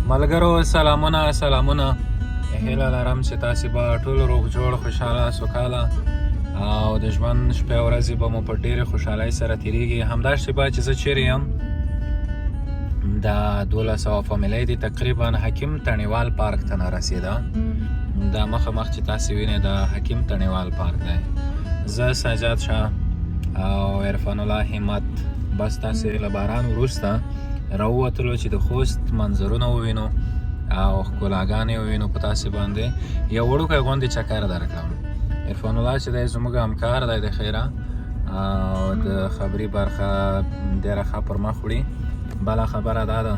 ملګرو سلامونه سلامونه، هیله لرم چې تاسې به ټول روغ جوړ، خوشحاله، سوکاله او د ژوند شپې ورځې به مو په ډېرې خوشحالۍ سره تېرېږي. همدا شېبه چې زه چیرې یم، دا 1200 فامیلۍ دی، تقریبا حکیم تڼیوال پارک ته نه رسېده. دا مخه مخ چې تاسې وینئ دا حکیم تڼیوال پارک دی. زه سجاد شاه او عرفان الله همت بس تاسې له باران وروسته راووتلو چې د خوست منظرونه ووینو او ښکلاګانې ووینو. په تاسې باندې یو وړوکی غوندې چکر درکړم. عرفان الله چې دی زموږ همکار دی د خیره او د خبري برخه ډېره ښه پر مخ وړي. بله خبره دا ده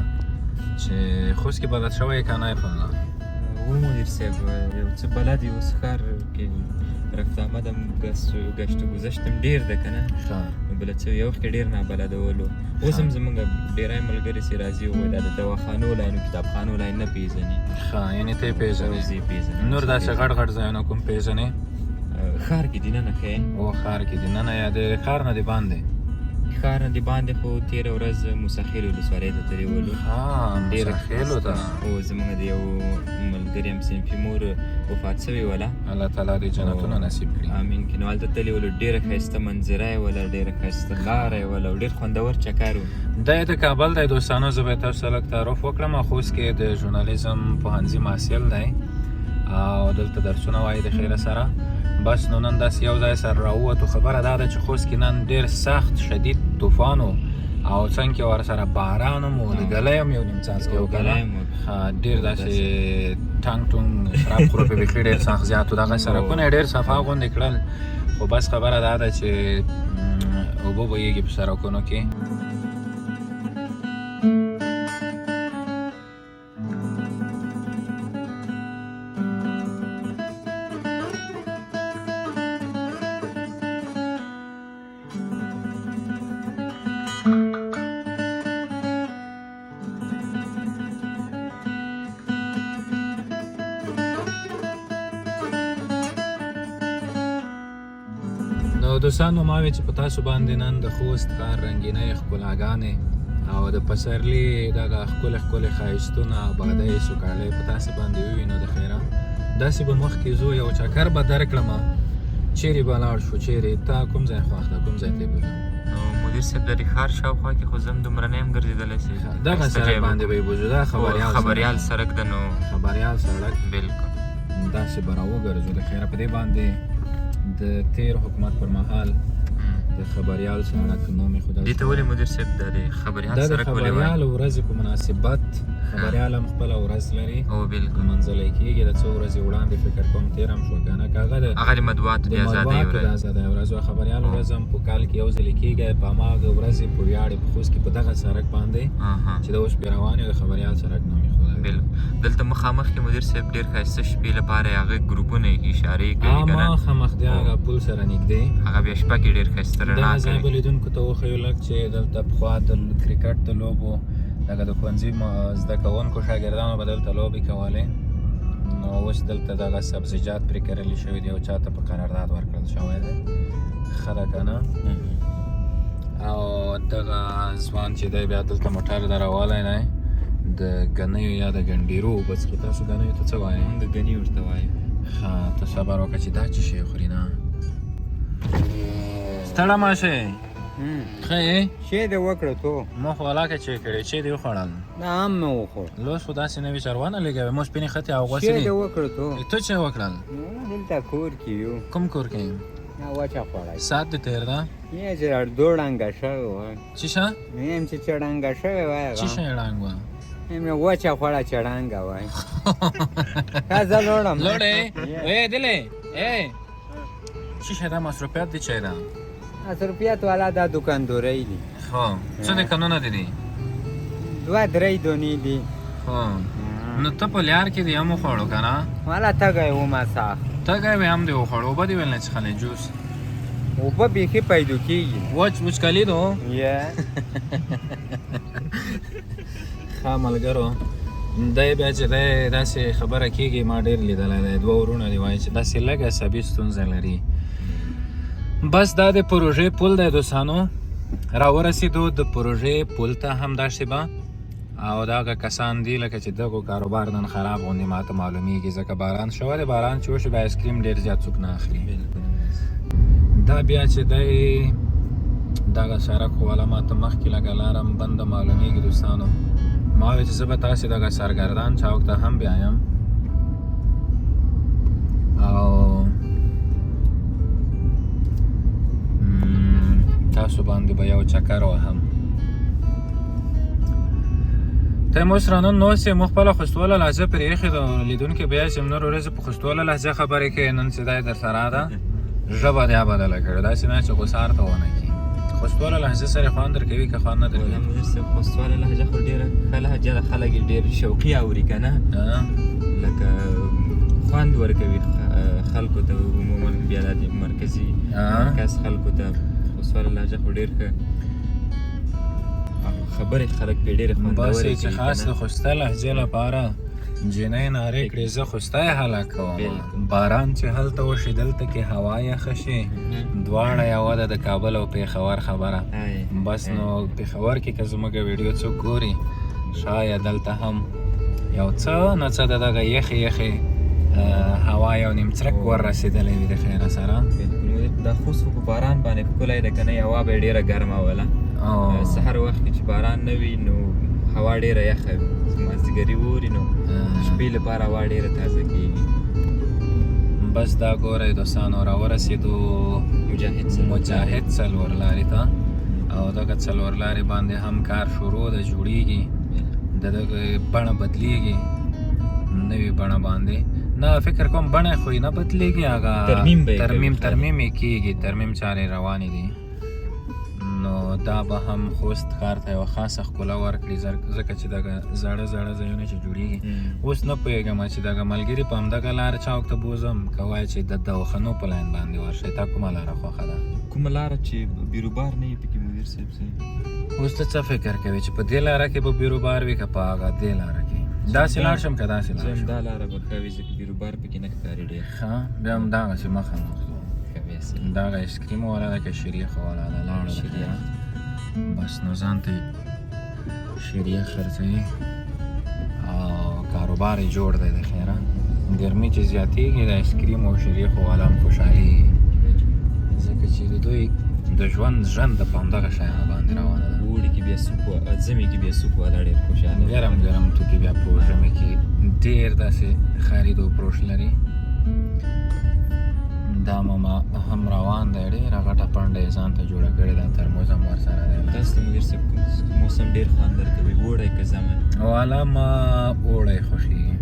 چې خوست کې بلد شوی که نه عرفان الله؟ و مدیر صاحب، یو څه بلد یو اوس ښار کې رفت آمدم، گشت و گذشتم ډېر ده که نه، نو بلد شوی. یو وخت کې ډېر نابلده ولو. اوس هم زموږ ډېری ملګري چې راځي وایي دا د دواخانو لاین او کتابخانو لاین نه پېژني. ښه، یعنې ته یې پېژنې؟ زه یې پېژنم. نور داسې غټ غټ ځایونه کوم پېژنې؟ ښار کې دننه ښه یې؟ او ښار کې دننه یا د ښار نه د باندې؟ ښار نه د باندې خو تېره ورځ موسی خېل ولسوالۍ ته تللی ولو. ډېر خېلو ته. او زموږ د یو ملګري هم صنفي مور وفات شوې وله. الله تعالی دې جنتونه نصیب کړي. امین. که نو هلته تللی ولو، ډېره ښایسته منظره یې وله، ډېره ښایسته لاره یې وله او ډېر خوندور چکر و. دی د کابل دی دوستانو، زه به تاسو سره لږ تعارف وکړم. خوست کې د ژورنالیزم پوهنځي محصل دی او دلته درسونه وایي د خیره سره. بس نو نن داسې یو ځای سره راووتو. خبره دا ده چې خوست کې نن ډېر سخت شدید طوفان و او څنګه ورسره باران هم و، د ږلۍ هم یو نیم څاڅکی و که نه، ډېر داسې ټنګ ټونګ شراب خروپې بیخي ډېر سخت زیات و. دغه سړکونه یې ډېر صفا غوندې کړل، خو بس خبره دا ده چې اوبه بهیږي په سړکونو کې. نو دوستانو، ما وی چې په تاسو باندې نن د خوست ښار رنګینۍ، ښکلاګانې او د پسرلي دغه ښکلې ښکلې ښایستونه، آبادۍ، سوکالۍ په تاسو باندې ووینو. د خیره داسې به مخکې ځو، یو چکر به درکړم. چیرې به لاړ شو؟ چیرې تا کوم ځای خوښ ده، کوم ځای ته یې بوځم؟ نو مدیر صاحب، د ښار شاوخوا کې خو زه هم دومره نه یم ګرځېدلی چې دغه سړک باندې به یې بوځو. دا خبریال خبریال سړک ده، نو خبریال سړک بالکل داسې به راوګرځو د خیره. په دې باندې د تیر حکومت پر مهال د خبریال سړک نوم ایښودل دې ته ولې مدیر صاحب د خبریال دا د سړک ولې وایي؟ خبریال ورځې په مناسبت. خبریال هم خپله ورځ لري، او بالکل لمانځلی کېږي. د څو ورځې وړاندې فکر کوم تېر هم شوه که نه، که هغه د هغه د مطبوعاتو د د ازادۍ مطبوعاتو د ورځ ازادۍ ورځ وه. خبریال ورځ هم په کال کې یو ځلې کېږي. په هماغه ورځې په ویاړ په خوست کې په دغه سړک باندې چې د اوس پرې روان یو د خبریال سړک نوم ایښودل. بالکل. دلته مخامخ کې مدیر صاحب ډېر ښایسته شپې لپاره هغه ګروپونه اشارې کوي که نه؟ مخامخ دی هغه پل سره نږدې، هغه بیا شپه کې ډېر ښایسته رڼا دغه ځای کوي. به لیدونکو ته وښیو لږ چې دلته پخوا د کرکټ د لوبو دغه د ښوونځي زده کوونکو شاګردانو به دلته لوبې کولې. نو اوس دلته دغه سبزیجات پرې کرلي شوي دي او چاته په قرارداد ورکړل شوی دی. ښه ده که نه؟ او دغه ځوان چې دی بیا دلته موټر درولی دی، د ګنیو یا د ګنډیرو اوبه څښي. تاسو ګنیو ته څه وایئ؟ موږ ګني ورته وایو. ښه، ته صبر وکړه چې دا څه شی خوري. نه ستړه مه شئ. ښه یې؟ چې دې وکړه تو؟ مو خو ولاکه چې کړې، چې دې وخوړل؟ نه هم مې وخوړ. لوس خو داسې نه وي چې روانه لګوي. مو سپینې ختې او غوسې چې دي. دې وکړه تو؟ ته چې وکړل؟ دلته کور کې یو. کوم کور کې؟ نه وچه خوړی. ساعت دې تېر ده؟ یې چې دوه ړنګه شوې وه. څه شه؟ یم چې چړنګه شوې وه. څه شی ړنګ وه؟ مې وچه خوړه چړنګه وای. ښه زه لوړم. لوړې؟ ای دلې ای څه شی دا مصروفیت دې چای ده؟ مصروفیت والا دا دکاندورۍ دي. خو څه دې کانونه دي دي؟ دوه درې دونې دي. خو نو ته په لیار کې دې هم وخوړو که نه؟ والا تږی وم سخت. تږی وې هم دې وخوړو. اوبه دې ولې نه څښلې؟ جوس؟ اوبه بیخي پیدا کېږي. وچ وچکالي دو؟ یه. ښه ملګرو، دی بیا چې دی داسې خبره کېږي، ما ډېر لیدلی دی، دوه وروڼه دي وایي چې داسې لږ عصبي ستونزه لري. بس دا د پروژې پل دی دوستانو، راورسېدو د پروژې پل ته. همدا شېبه او دغه کسان دي لکه چې دغو کاروبار نن خراب غوندې ماته معلومیږي، ځکه باران شوی دی. باران چې وشي بیا آیسکریم ډېر زیات څوک نه اخلي. دا بیا چې دی دغه سړک خو والا ماته مخکې لږه لاره هم بنده معلومیږي دوستانو. ما ویل چې زه به تاسې دغه سرګردان چوک ته هم بیایم او تاسو باندې به یو چکر وهم. ته مو سره نن نو سه مو خپله خوستواله لهجه پرې ایښې ده. لیدونکي بیا چې نور ورځې په خوستواله لهجه خبرې کوي، نن چې دی در سره ده ژبه دې بدله کړې، داسې نه چې غوسار ته ونه کړي. خوستواله لهجه سره خوند درکوي که خوند نه درکوي؟ مدیر صاحب خوستواله لهجه خو ډېره ښه لهجه ده، خلک یې ډېر شوقي اوري که نه، لکه خوند ورکوي خلکو ته، عموما بیا د مرکزي مرکز خلکو ته خوستواله لهجه خو ډېر ښه خبرې خلک پرې ډېرې خوندورې بس کوي چې خاص که د خوسته لهجې لپاره جینۍ نارې کړې، زه خوستی هلک کوم. باران چې هلته وشي دلته کې هوا یخه شي، دواړه یوه ده، د کابل او پېښور خبره. بس نو پېښور کې که زموږ ویډیو څوک ګوري، شاید دلته هم یو څه نه څه د دغه یخې یخې هوا یو نیم څرک ور رسېدلی وي د خیره سره. دا خوست خو په باران باندې ښکلی ده که نه، هوا به یې ډېره ګرمه وله. سهار وخت کې چې باران نه وي نو هوا ډېره یخه وي، مازدیګري اوري نو شپې لپاره هوا ډېره تازه کېږي. بس دا ګورئ دوستانو راورسېدو مجاهد څلور لارې ته، او دغه څلور لارې باندې هم کار شروع ده، جوړیږي، د دغه بڼه بدلیږي نوې بڼه باندې. نه فکر کوم بڼه خو یې نه بدلیږي، هغه ترمیم به یې ترمیم کوي. ترمیم یې کېږي، ترمیم چارې روانې دي. نو دا به هم خوست ښار ته یوه خاصه ښکلا ورکړي، ځکه چې دغه زاړه زاړه ځایونه چې جوړیږي. اوس نه پوهېږم چې دغه ملګري په همدغه لار چوک ته بوځم که وایي چې د دوخنو په لاین باندې ورشئ. تا کومه لاره خوښه ده؟ کومه لاره چې بیروبار نه وي پکې مدیر صاحب صاحب؟ اوس ته څه فکر کوې چې په دې لاره کې به بیروبار وي که په هغه دې لاره کې؟ داسې لاړ شم که داسې لاړ زه شم؟ دا لاره به ښه وي ځکه بیروبار پکې نه ښکاري ډېر. ښه بیا هم دغسې مخه مخ ځو. دغه آیسکریم والا ده که شیریخ والا ده؟ لاړه ده. بس نو ځان ته شیریخ خرڅوي او کاروبار یې جوړ دی د خیره. ګرمي چې زیاتېږي د آیسکریم او شیریخو والا هم خوشحالېږي، ځکه چې د دوی د ژوند ژوند په همدغه شیانو باندې روانه ده. اوړي کې بیا سوپ، ژمي کې بیا سوپ والا ډېر خوشحاله. ګرم ګرم توکي بیا په ژمي کې ډېر داسې خرید او فروش لري. دا ماما هم روان دی، ډېره غټه پنډه یې ځان ته جوړه کړې ده، ترموز هم ورسره دی. تاسو ته مدیر صاحب کوم موسم ډېر خوند درکوي، اوړی که ژمی؟ والا ما اوړی خوښېږي.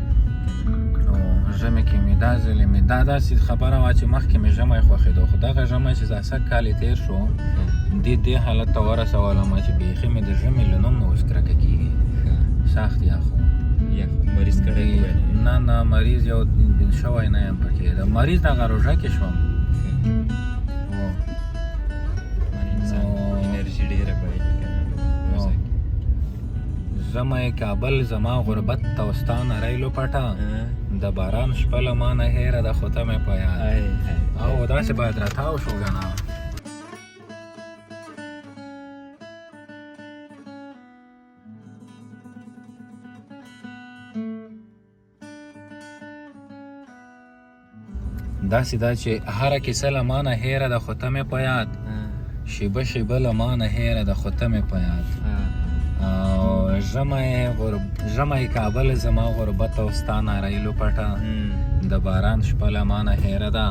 او ژمي کې مې دا ځلې مې دا داسې خبره وه چې مخکې مې ژمی خوښېدو، خو دغه ژمی چې دا سږ کال یې تېر شو دې حالت ته ورسولم چې بیخي مې د ژمي له نوم نه اوس کرکه کېږي. سخت یخ و. یخ مریض کړی؟ نه نه مریض یو شوی نه یم پکې، د مریض دغه روژه کې شوم. انرژي ډېره بایلي که نه؟ ژمی کابل زما غربت ته او ستا نری لوپټه، د باران شپه له ما نه هېره ده خو ته مې په یاد. او داسې باید راتاو شو که نه؟ داسې ده چې هره کیسه له ما نه هېره ده خو ته مې په یاد، شېبه شېبه له ما نه هېره ده خو ته مې په یاد. او ژمی کابل زما غربت او ستا نری لوپټه، د باران شپه له ما نه هېره ده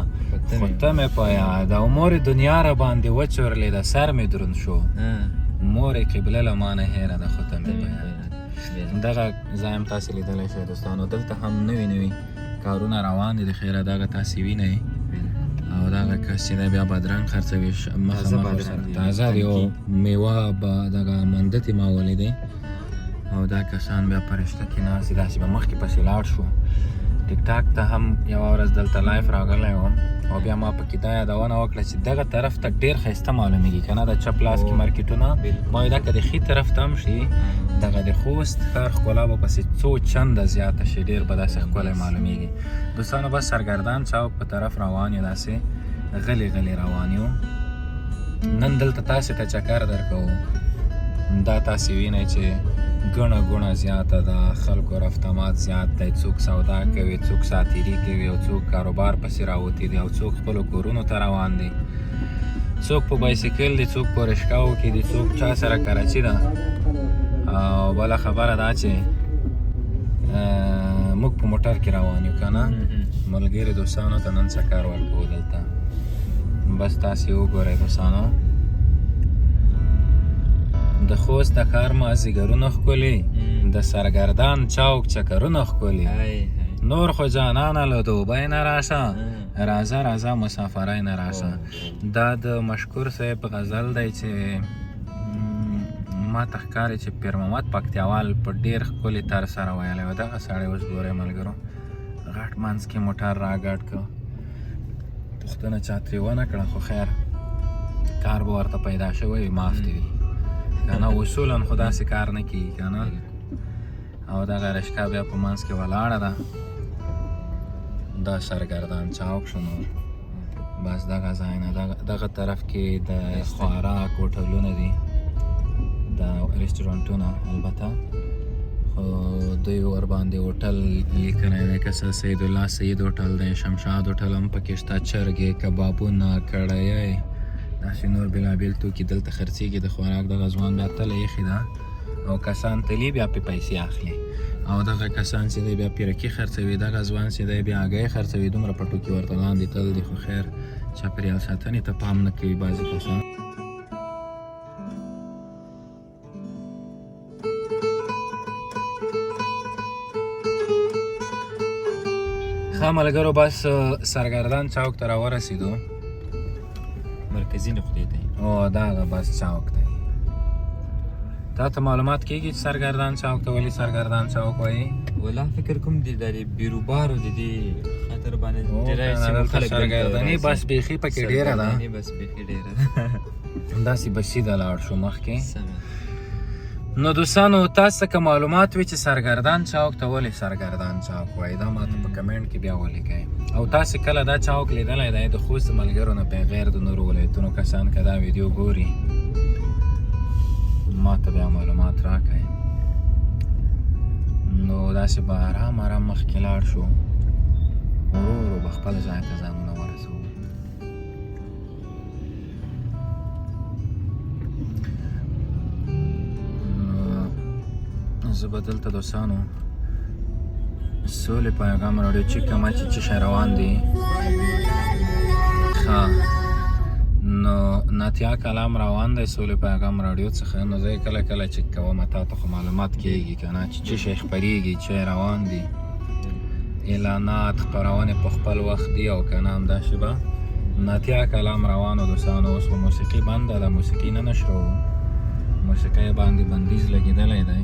خو ته مې په یاد. او مورې دنیا را باندې وچورلې ده سر مې دروند شو، مورې قبله له ما نه هېره ده خو ته مې په یاد. دغه ځای هم تاسې لیدلی شئ دوستانو، دلته هم نوي نوي کارونه روان دي د خیره، دغه تاسې وینئ. او دغه کس چې دی بیا بادرنګ خرڅوي، مخه مخ ورسره تازه دی، او میوه به دغه مندتې ما ولیدې. او دا کسان بیا په رشته کې ناست دي، داسې به مخکې پسې لاړ شو. ټیک ټاک ته هم یوه ورځ دلته live راغلی وم، او بیا ما پکې دا یادونه وکړه چې دغه طرف ته ډېر ښایسته معلومیږي که نه، د چپ لاس کې مارکیټونه. ما ویل دا که د ښي طرف ته هم شي دغه د خوست ښار ښکلا به پسې څو چنده زیاته شي، ډېر به داسې ښکلی معلومیږي. دوستانو بس سرګردان چوک په طرف روان یو، داسې غلي غلي روان یو. نن دلته تاسې ته چکر درکوو، دا تاسې وینئ چې ګڼه ګوڼه زیاته ده، خلکو رفت آمد زیات دی، څوک سودا کوي، څوک ساتیري کوي، او څوک کاروبار پسې راوتي دي، او څوک خپلو کورونو ته روان دي، څوک په بایسیکل دي، څوک په رشکاو کې دي، څوک چا سره کراچي ده. او بله خبره دا چې موږ په موټر کې روان یو که نه، ملګري دوستانو ته نن چکر ورکوو دلته. بس تاسې وګورئ دوستانو، د خوست د ښار مازدیګرونه ښکلي، د سرګردان چوک چکرونه ښکلي، نور خو جانانه له دوبۍ نه راشه، راځه راځه مسافرۍ نه راشه. دا د مشکور صاحب غزل دی چې ما ته ښکاري چې پیر محمد پکتیاوال په ډېر ښکلي طرز سره ویلی و. دغه سړی اوس ګورئ ملګرو، غټ منځ کې موټر راګډ کړ، پوښتنه چا ترې ونه کړه، خو خیر کار به ورته پیدا شوی وي، معاف دې وي که نه، اصولا خو داسې کار نه کېږي که نه. او دغه رشکا بیا په منځ کې ولاړه ده، دا سرګردان چوک شو. نور بس دغه ځای نه دغه طرف کې د خوراک هوټلونه دي، د رستورانتونه البته، خو دوی ورباندې هوټل لیکلی دی، که څه سید الله سید هوټل دی، شمشاد هوټل هم پکې شته، چرګې، کبابونه، کړایۍ، داسې نور بېلابېل توکي دلته خرڅېږي د خوراک. دغه ځوان بیا تله ایښې ده او کسان تلي بیا پرې پیسې اخلي، او دغه کسان چې دی بیا پیرکي خرڅوي، دغه ځوان چې دی بیا هګۍ خرڅوي، دومره پټوکي ورته لاندې تل دي، خو خیر چاپېریال ساتنې ته پام نه کوي بعضې کسان. ښه ملګرو، بس سرګردان چوک ته راورسېدو، مرکزي نقطې ته. او دغه بس چوک دی. تا ته معلومات کېږي چې سرګردان چوک ته ولې سرګردان چوک وایي؟ ولا فکر کوم د بیروبارو د دې خاطر باندې ډېری سیمو خلک سرګرداني بس بیخي پکې ډېره ده، بس بیخي ډېره ده، داسې به سیده لاړ شو مخکې. نو دوستانو تاسو ته که معلومات وي چې سرګردان چوک ته ولې سرګردان چوک وایي، دا ماته په کمنټ کې بیا ولیکئ. او تاسې کله دا چوک لیدلی دی د خوست ملګرو نه بغیر د نورو ولایتونو کسان که دا ویډیو ګوري، ما ته بیا معلومات راکړئ. نو داسې به ارام ارام مخکې لاړ شو، ورو ورو به خپل ځای ته ځانونه ورسوو. زه به دلته دوستانو سولې پیغام راوړي چې کومه چې څه شی روان دي. ښه نو نتیا کلام روان دی سولې پیغام راډیو څخه. نو زه یې کله کله چک کوم، تا ته خو معلومات کېږي که نه چې څه شی خپرېږي، څه روان دي، اعلانات خپرونې په خپل وخت دي او که نه. همداسې به نتیا کلام روانو دوستانو. اوس خو موسیقي بنده ده، موسیقي نه نشروو، موسیقۍ باندې بندیز لګېدلی دی.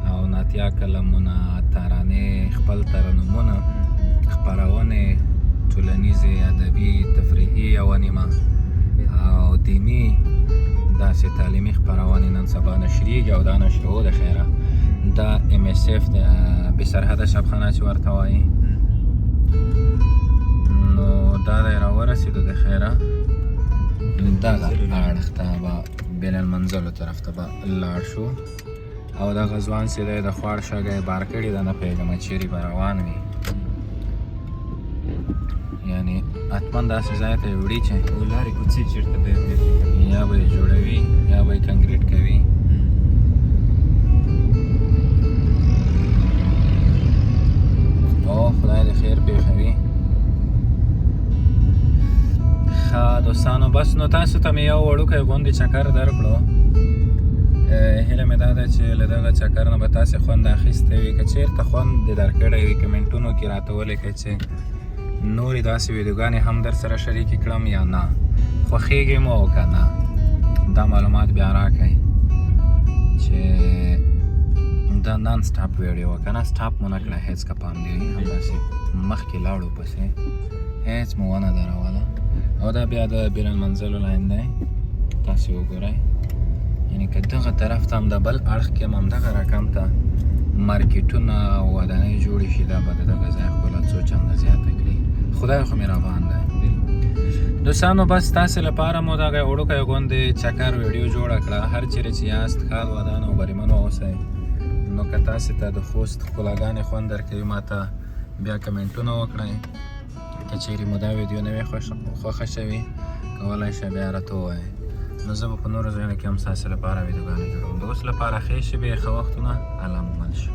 او ناتیا کلمونه، ترانې، خپل ترنمونه، خپرونې ټولنیزې، ادبي، تفریحي یوه نیمه او دیني داسې تعلیمي خپرونې نن سبا نشریږي او دا نشروو د خیره. دا ام اس اف د بې سرحده شبخانه چې ورته وایي، نو دا دی راورسېدو د خیره. دغه اړخ ته به بین المنزلو طرف ته به لاړ شو. او دغه ځوان چې دی د خوړ شګه یې بار کړې ده، نه پوهېږم چېرې به روان وي، یعنې حتما داسې ځای ته یې وړي چې او لارې کوڅې چېرته به یې یا به یې جوړوي یا به یې کنګریټ کوي. او خدای دې خیر پېښوي. ښه دوستانو، بس نو تاسو ته مې یو وړوکی غوندې چکر درکړو. هیله مې دا ده چې له دغه چکر نه به تاسې خوند اخیستی وي. که چېرته خوند دې درکړی وي کمنټونو کې راته ولیکئ چې نورې داسې ویډیوګانې هم در سره شریکې کړم یا نه، خوښېږي مو او که نه، دا معلومات بیا راکړئ چې دا نان سټاپ ویډیو وه که نه، سټاپ مو نه کړه هېڅ، که پام دې وي همداسې مخکې لاړو پسې هېڅ مو ونه دروله. او دا بیا د بین المنزلو لاین دی، تاسې وګورئ. یعنې که دغه طرف ته هم د بل اړخ کې هم همدغه رقم ته مارکیټونه او ودانۍ جوړې شي، دا به د دغه ځای ښکلا څو چنده زیاته کړي. خدای خو مهربان دی. دوستانو بس تاسې لپاره مو دغه وړوکی غوندې چکر ویډیو جوړه کړه. هر چېرې چې یاست ښاد، ودان او بریمن واوسئ. نو که تاسې ته د خوست ښکلاګانې خوند درکوي، ماته بیا کمنټونه وکړئ. که چیرې مو دا ویډیو نه وي خوښه شوې، کولی شئ بیا راته ووایئ. نو زه به په نورو ځایونو کې هم ستاسې لپاره ویډیوګانې جوړوم. د اوس لپاره ښې شېبې، ښه وختونه، الله مو مل شه.